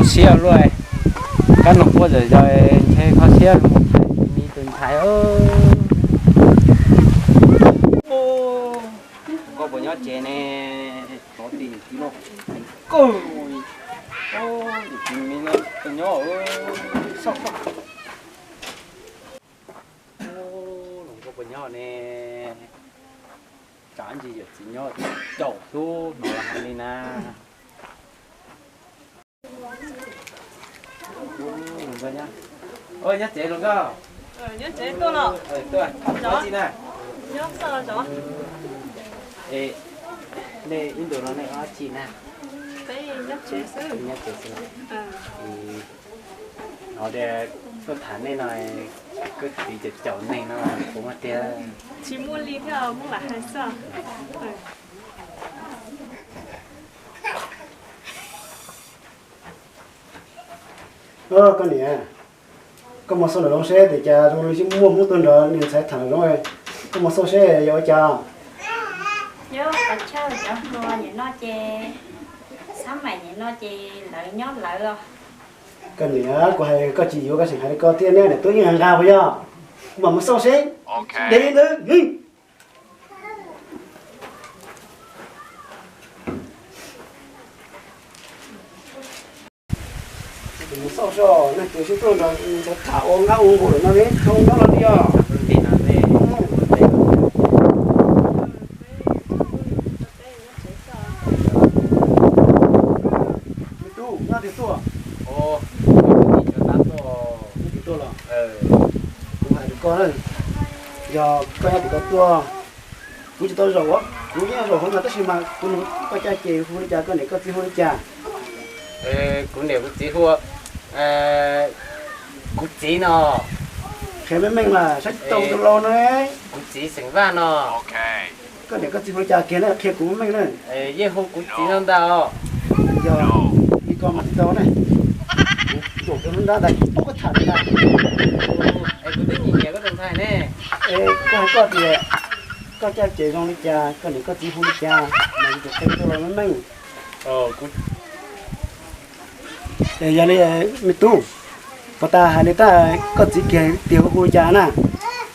Siab luaj, kab noog quaj zom zaws ntshe kho siab mus tham me tus ntxhais. Koj puas nyob tsev ne? Tov tim niam txiv no, koj, niam txiv me no puas nyob? Koj puas nyob ne? Tsam ntsis yawm txiv nyob caum tub hnov hais li na. Nyob tsev los nkauj. Nyob tsev tuaj los. Tuaj, nyob tsis na. Nyob txog zov. Nej ib ntus no nej ua dab tsi na? Peb nyob tsev xwb. Nyob tsev xwb los? Hnov tias koj tham nej no, koj txiv caum caum neeg no puas muaj tiag? Tsis muaj li thiab, muab lam hais xwb. Koj niam, koj mus xauj nram zoov seb tias cas zoo li muaj Hmoob tuaj nrog niag ntxhais tham nram zoov, koj mus xauj seb yog ua cas. Nyob qhov chaw cov hluas nim no ces, xab maim nim no ces lawv nyob lawv os. Koj niam, kuv hais koj tsis yuav koj tseem hais li ko thiab, neb niam tub yeej nqa puas yog? Kuv mam mus xauj seb. Deb ntawd. Mus xauj seb nej tus sib tuaj nrog ntxhais tham ua nqab ua nqus lawm no ne, thoob nyob los li os. Me tub, nyob twg tuaj? Nyob twg tuaj los? Kuv hais rau koj na, yog koj nyob tim ko tuaj, kuv tsis tau zaum, kuv yeej zaum hauv ntawd tab sis mas kuv nug koj caj ces hu li cas, koj niam koj txiv hu li cas? Kuv niam kuv txiv hu, kuv txiv no. Qhia meej meej mas saib tau tus laus no. Kuv txiv xeem Vaj no. Koj niam koj txiv hu li cas kiag na, qhia kuv meej meej na. Yeej hu kuv txiv no ntag os. Yog li ko mas tsis tau ne. Kuv zaum rau lub nrab ntag, kuv pub koj tham li ntag. Es kuv twb nyiam nyiam koj tus ntxhais ne. Es koj hais koj tias koj caj ces zoo li cas, koj niam koj txiv hu li cas, mas kuv tseem qhia rau meej meej. Yog li me tub, puas tas hais li tab koj txiv kiag tias hu li cas na?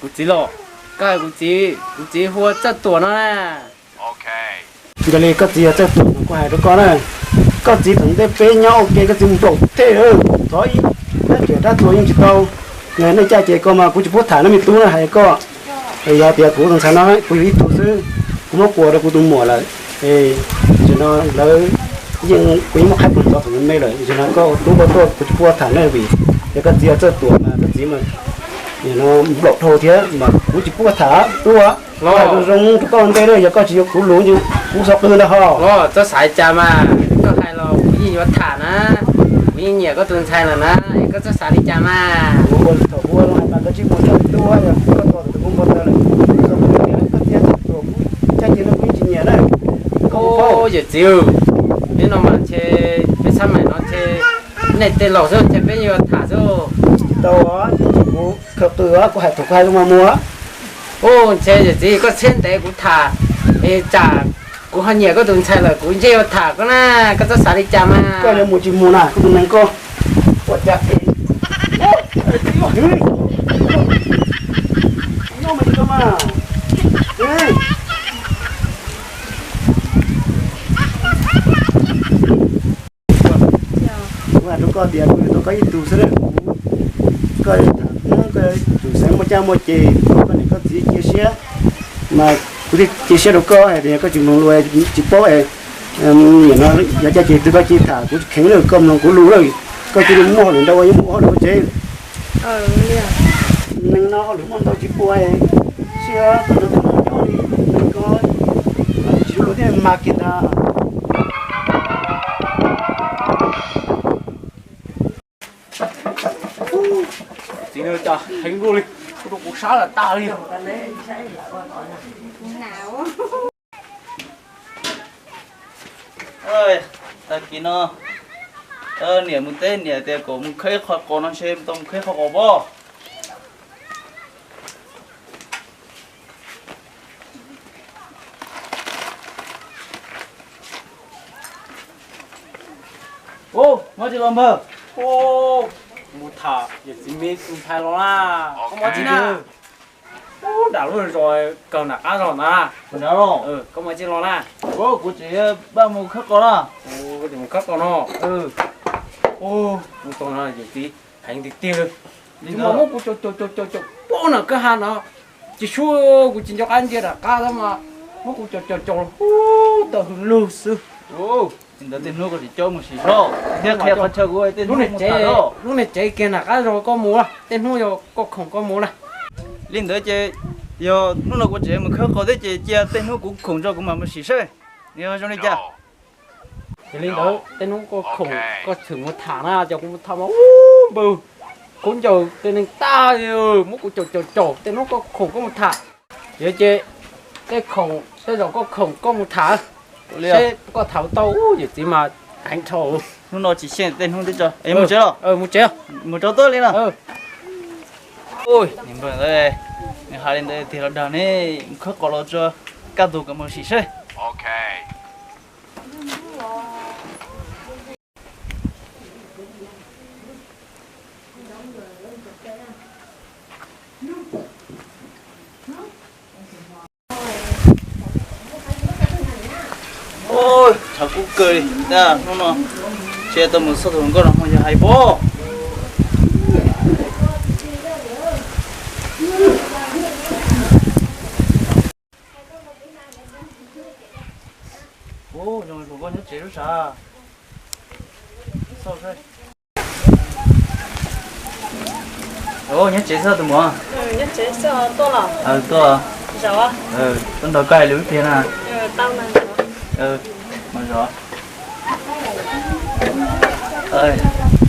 Kuv txiv los, koj hais kuv txiv, kuv txiv hu ua Txawj Tuam no na. Yog li koj txiv yog Txawj Tuam no kuv hais rau koj na, koj txiv thaum ntej peb nyob ua ke koj txiv nplaum tej, thov ib rab riam rab txuas yeej tsis tau. Nej caj ces ko mas kuv tsis pub tham na me tub na, hais koj. Yog tias kuv tus ntxhais no kuv yug ib tug xwb, kuv muab kuas rau kuv tus muam lawm, es tam sim no lawv yeej, kuv yeej muab qhaib pug ntxov thaum me me lawm, tam sim no koj ua tub koj tuaj kuv tsis pub tham nej vim yog koj txiv yog Txawj Tuam mas koj txiv mas nim no nplaum dhau thiab mas kuv tsis pub tham tub. Los zoo rau koj ua ntej na, yog koj tsis yuav kuv lus ces kuv xov qw ntag ho. Los txhob xav li cas mas, koj hais los kuv yeej yuav tham na, kuv yeej nyiam koj tus ntxhais lawm na, es koj txhob xav li cas mas. Kuv ua thaum kuv ua hais mas koj tsis mus tham tub, yog kuv ua tau tus kuv ua tau lawm, koj txiv yog Txawj Tuam, kuv caj ces no kuv yeej tsis nyiam na. Yawm txiv, peb no mas ntshe, peb xab maim no ntshe nej tej laus xwb ntshe peb yuav tham xwb. Tsis tau, kuv khaws qw, kuv hais thaum kuv hais zoo mas mus. Ub, ntshe yawm txiv koj txhiab ntev kuv tham, es tsam kuv ho nyiam koj tus ntxhais lawm kuv ntshe yuav tham koj na, koj txhob xav li cas mas. Koj yuav mus tsis mus na, koj tus neeg koj. Ua cas es nyob mas tsis tau mas. Kuv hais rau koj tias kuv yuav tau koj ib tug xwb, koj tham Hmoob koj tsum xeeb muaj caj muaj ces, koj niam koj txiv cia siab, mas kuv thiaj cia siab rau koj hais tias koj tsis mloog lus, tsis paub es nim no yog caj ces twg koj cia tham, kuv tsis kheev lawm, koj mloog kuv lus lawm, koj cia li muaj hauj lwm ntau ua, yeej muaj hauj lwm ua tsev. Neeg no hauj lwm muaj ntau tsis pua, siab koj tus neeg muaj nyob li neeg ko, tsis lus thiaj mas kiag ntag. Txiv no cas heev luaj li, ua rau kuv sab lawm tag li. Tag kis no niam mus teb, niam tias kom mus khawb qhov qaum no, ntshe tau mus khawb qhov qaum pob. Ub, muab tsis los npawg. Ub, mus tham yawm txiv me tus ntxhais los na. Koj muab tsis na. Ub, nram lub zos kawg nram qab zos na. Koj muab tsis los na. Kuv tseem pab mus khawb qos na. Mus khawb qos no. Ub, mus txog no yawm txiv heev tiag tiag li. Muab kuv caum caum caum caum caum poob nram kwj ha no. Tsis sub, kuv tsis nco qab ntsia nram qab xwb mas muab kuv caum caum caum hub tau hws lug xwb. Li ntawd tej hnub koj tsis coj mus sim zog thiab qhia qhov chaw kuv tej hnub mus tham. Lub niag tsev kiag nram qab zos koj mus, tej hnub yog koj khoom koj mus na. Li ntawd ces yog hnub no kuv tseem mus khawb qos thiab ces cia tej hnub kuv khoom tso kuv mam mus sim seb nws zoo li cas. Yog li ntawd tej hnub koj khoom koj txhwm mus tham na, ces kuv mus tham mas ub npawg, khaub ncaws tej neeg tag, muab kuv caum caum caum, tej hnub koj khoom koj mus tham. Yog ces tej khoom tej zaum koj khoom koj mus tham, seb koj tham tau. Ub, yawm txiv mas heev dhau. Hnub no tsis xyeej tej hnub twb tso es mus tsev los. Mus tsev, mus rau tuaj li no. Ub, niag npawg ntawd, nws hais li ntawd tiag los dag ne, khawb qos los tso, kaj ntug kom mus sim seb. Tshav kub kawg li hnub no, tsis tau mus txog tus hluas nkauj no ho yog hais pob. Ub, zoo hluas nkauj nyob tsev lub sav. Nyob tsev xwb tus muam. Tuaj, tuaj nrog koj hais lus ib pliag na. Mas zov.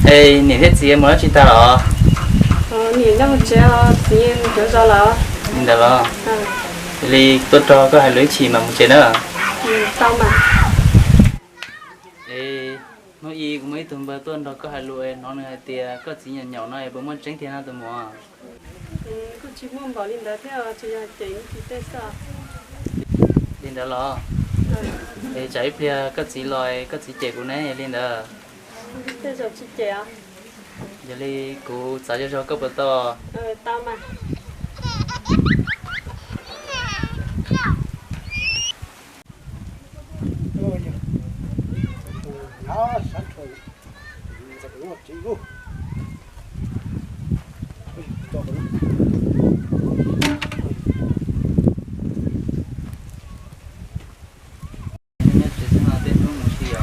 Es niam thiab txiv mus dab tsi tag los? Niam nyob hauv tsev, txiv mus cov zos lawm. Li ntawd los? Li tuaj nrog koj hais lus ib chim mas mus tsev na. Es hnub ib kuv muaj ib tug npawg tuaj nrog koj hais lus es hnov nws hais tias koj txiv nyaum nyaum no es puas muaj tseeb thiab na tus muam? Kuj tsis muaj npaum li ntawd thiab, tsuas yog cem tsis tej xwb. Li ntawd los? Es tsam ib pliag koj txiv los koj txiv cem kuv ne, yog li ntawd. Tej zaum tsis cem os. Yog li kuv txav zog zog koj puas tau? Tau mas. Nyob tsev xwb no tej hnub mus si os.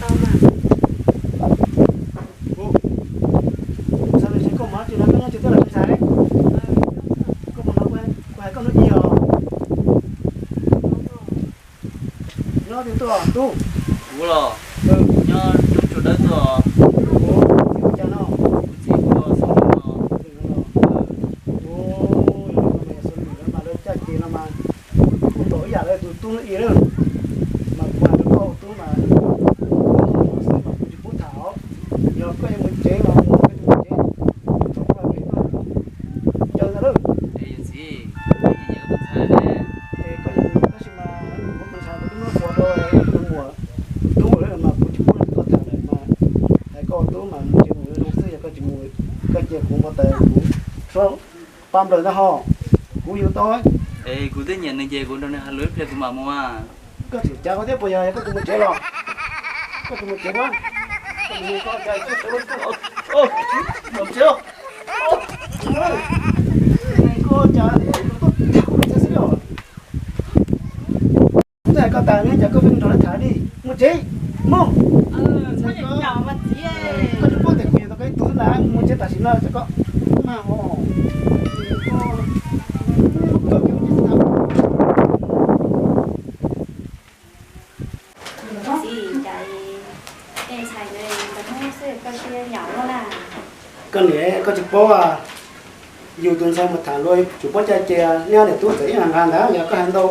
Tau mas. Ub, xav tias koj mus dab tsi no koj nyob tsev twb los ntxhais. Koj puas hnov kuv hais koj hnub ib os? Nyob twg tuaj tub? Kuv los nyob Tsuag Dawb tuaj. Kuv txiv ua cas no? Kuv txiv ua xov lwm no. Xov lwm no mas lawv caj ces no mas kuv pom ib yam li tus tub ib lawm. Mas kuv hais rau koj ua tub mas, xwb mas kuv tsis pub tham os. Yog koj yuav mus tsev los mus, koj tsis mus tsev, thaum koj hais tias koj caw ntag lauj. Es koj nyiam nyiam tab sis mas kuv tus ntxhais kuv twb muab tua rau tus muam, tus tub lawm mas kuv tsis pub koj tham lawm mas, hais koj ua tub mas mus tsev mus zoo xwb, yog koj tsis mus, koj cia kuv npau taws kuv suab pab nplawg ntag ho, kuv yuav tau. Es kuv twb nyiam nws ces kuv nrog nws hais lus ib pliag kuv mam mus mas. Koj tseem cav kuv thiab puas yog, koj tsis mus tsev los? Koj tsis mus tsev na. Koj mus, koj cas koj tsev, koj tsev. Koj cas koj tham kuv txhia xwb os. Kuv twb hais koj tas ne, cas koj pheej nrog lawv tham li? Mus tsev, mus. Koj tsis paub tias kuv yuav tau koj ib tug xwb na, mus tsev tam sim no, cas koj mag ho. Txiv, cas tej ntxhais ntawd hnub xwb koj siab nyaum luaj na. Koj niam, koj tsis paub, yus tus ntxhais mus tham luag tsum paub caj ces, neb niam tub txawm ib hais nqa ntawd, yog koj hais ntau,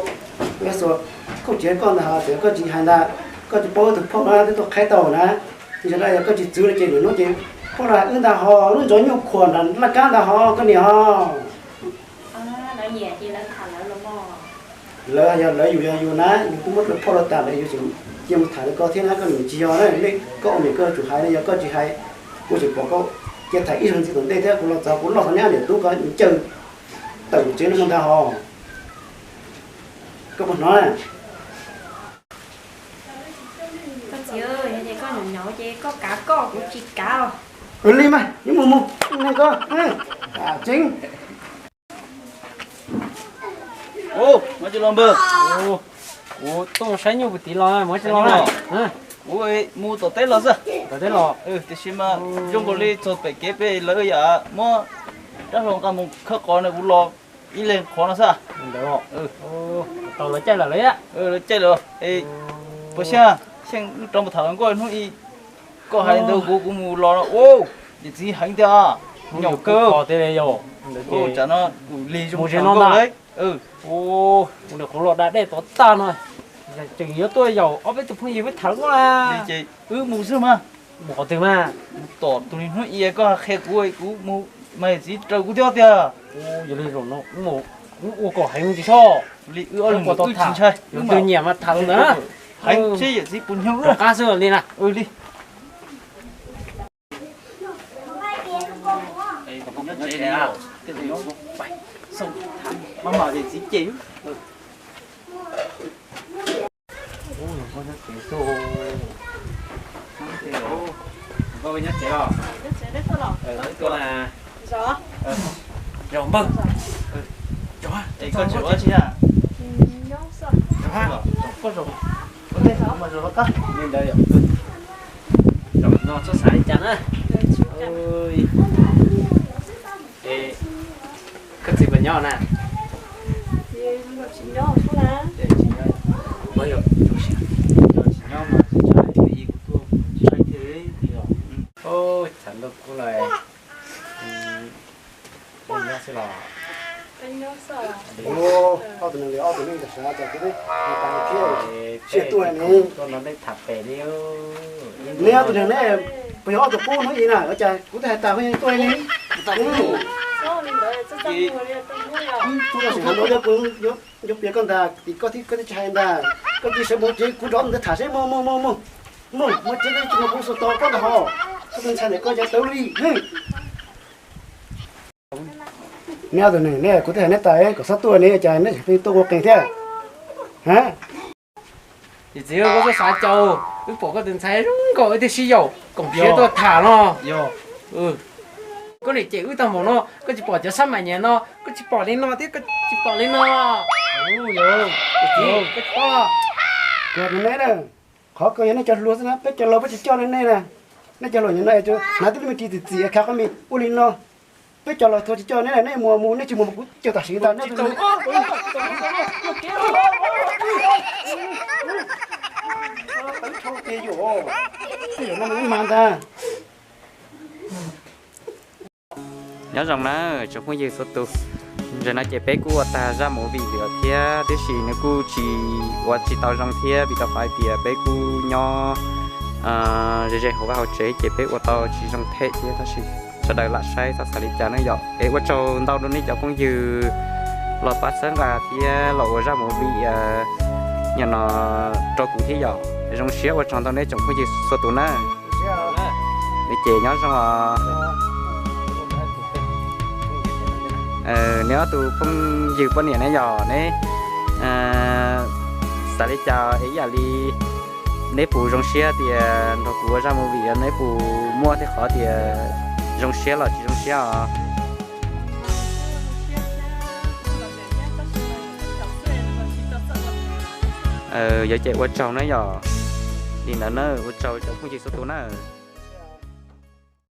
yog xuas koj tsis, koj ntag ho txawm koj tsis hais ntag, koj tsis paub tus phauj no twb tuaj qhaib tau na. Yog no yog koj tsis txwv no ces lwm hnub ces phauj no hais wb ntag ho, lub ntxov nyuj khuam nram laj kab ntag ho koj niam ho. Lawv nyiam ces lawv tham lawv los mog. Lawv yog lawv yus yog yus na, yus twb muab rau phauj rau tam lawm, yus tseem cia mus tham rau koj thiab na, koj niam tsis yog na, koj ua niam koj yuav tsum hais na, yog koj tsis hais, kuv tseem pom koj cia tham ib zaug ntxiv tom ntej thiab, kuv los txog kuv noj txog neb niam tub ko ncaws tawm tsev no ntag hos. Koj puas hnov na? Koj txiv, yog tias koj nyuam nyuam ces koj kav koj, kuv tsis kav os. Li mas, nyob mus mus, neeg ko, tseeb. Ub, muaj tsis los npawg? Kuv tuaj mus saib nyuj puag tid los, muaj tsis los na. Kuv mus tom teb los xwb. Tom teb los? Tiam sis mas zoo nkaus li txog pem kev pem lawv yam muab rab hlau nqa mus khawb qos na, kuv los ib leeg qhov no xwb. Ntawd, tau lawv caij lawm lauj. Lawv caij lawm. Puas xyaj, xyeej wb rov mus tham hluas nkauj hnub ib. Koj hais li ntawd kuv, kuv mus los no, niam txiv heev tiag. Nyuam kawg. Tsam no kuv lig zoo nkauj lawm. Ua niam qhuav los da dej tod tag no, tseem yuav tuaj yaum ob peb tus phooj ywg peb tham hluas nkauj na. Wb mus xwb mas. Mus qhov twg mas? Mus tom tus niag hnub ib koj qhia kuv, kuv mus mas yawm txiv raws kuv thiab tiag. Yog li zaum no wb ua kom heev tsis txhob li wb ob leeg mus tsis ntshai, yus twg nyiam mas tham ntawd na. Heev seb yawm txiv puas nyoog. Rov qab xwb li na. Li. Zaum npawg. Zaum no txhob xav li cas na. Koj txiv puas nyob na? Tsis nyob mas tsis ntshai, kuv tuaj tsis ntshai thiab. Txhav ntuj kub los. Nyob xwb los? Ob tug neeg li ob tug neeg tas sawv tas kuv thiab, siab tuaj ne. Tuaj no nej tham pem li. Neb ob tug neeg ne, puas yog ob tug qub hnub ib na, ua cas kuv twb hais tas koj yeej tuaj li ne. Kuv sim hais no yog kuv yuav piav koj ntag, tim koj thiab koj twb tsis hais ntag. Koj cia sawv mus tsev, kuv rov mus ntawd tham seb. Mus mus mus mus, mus tsev, tsis mus kuv xuas tos koj ntag hos. Koj tus ntxhais ntawm koj cas tawv li. Neb ob tug neeg ne, kuv twb hais neb tas kom txhob tuaj ne, cas neb tseem pheej tuaj ua qeeg thiab? Yawm txiv, koj txhob xav caus, wb pom koj tus ntxhais zoo nkauj wb thiaj sib yaum koom siab tuaj tham no. Koj niam cem wb tag npaum no, koj tsis pom cov xab mais nyiam no, koj tsis pom li no thiab koj tsis pom li no. Yawm txiv, koj tsis paub los? Kuv hais rau neb na, qhov ko yog nej cov hluas xwb na, peb cov laus peb tsis coj nej na. Nej cov hluas nyob no hnav tib lub me ris txim txim khav qhov me ua li no. Peb cov laus txhua tsis coj neb na, nej mus mus, nej tsis mus mas kuv coj tam sim ntag. Ntag. Nyob zoo na tsoom phooj ywg txhua tus, ntawm no ces peb kuj ua tag zaj movie lawm thiab, tiam sis nws kuj tsis ua tsis tau zoo thiab, vim rau qhov hais tias peb kuj nyob ze ze hauv vaj hauv tsev ces peb ua tau tsis zoo them thiab, tab sis sawv daws lam saib txhob xav li cas na yom. Es ua tsaug ntau rau nej cov phooj ywg los pab txhawb nqa thiab los ua zaj movie nyob no rau kuv thiab yom. Zoo siab ua tsaug ntau nej tsoom phooj ywg txhua tus na. Ces nyob zoo os. Neb ob tug phooj ywg poj niam ne yom, neb xav li cas es ib yam li neb puas zoo siab tias nrog kuv ua zaj movie, neb puas muaj tej qhov tias zoo siab los tsis zoo siab os? Yog ces ua tsaug na yom. Li ntawd na, ua tsaug cov phooj ywg txhua tus na.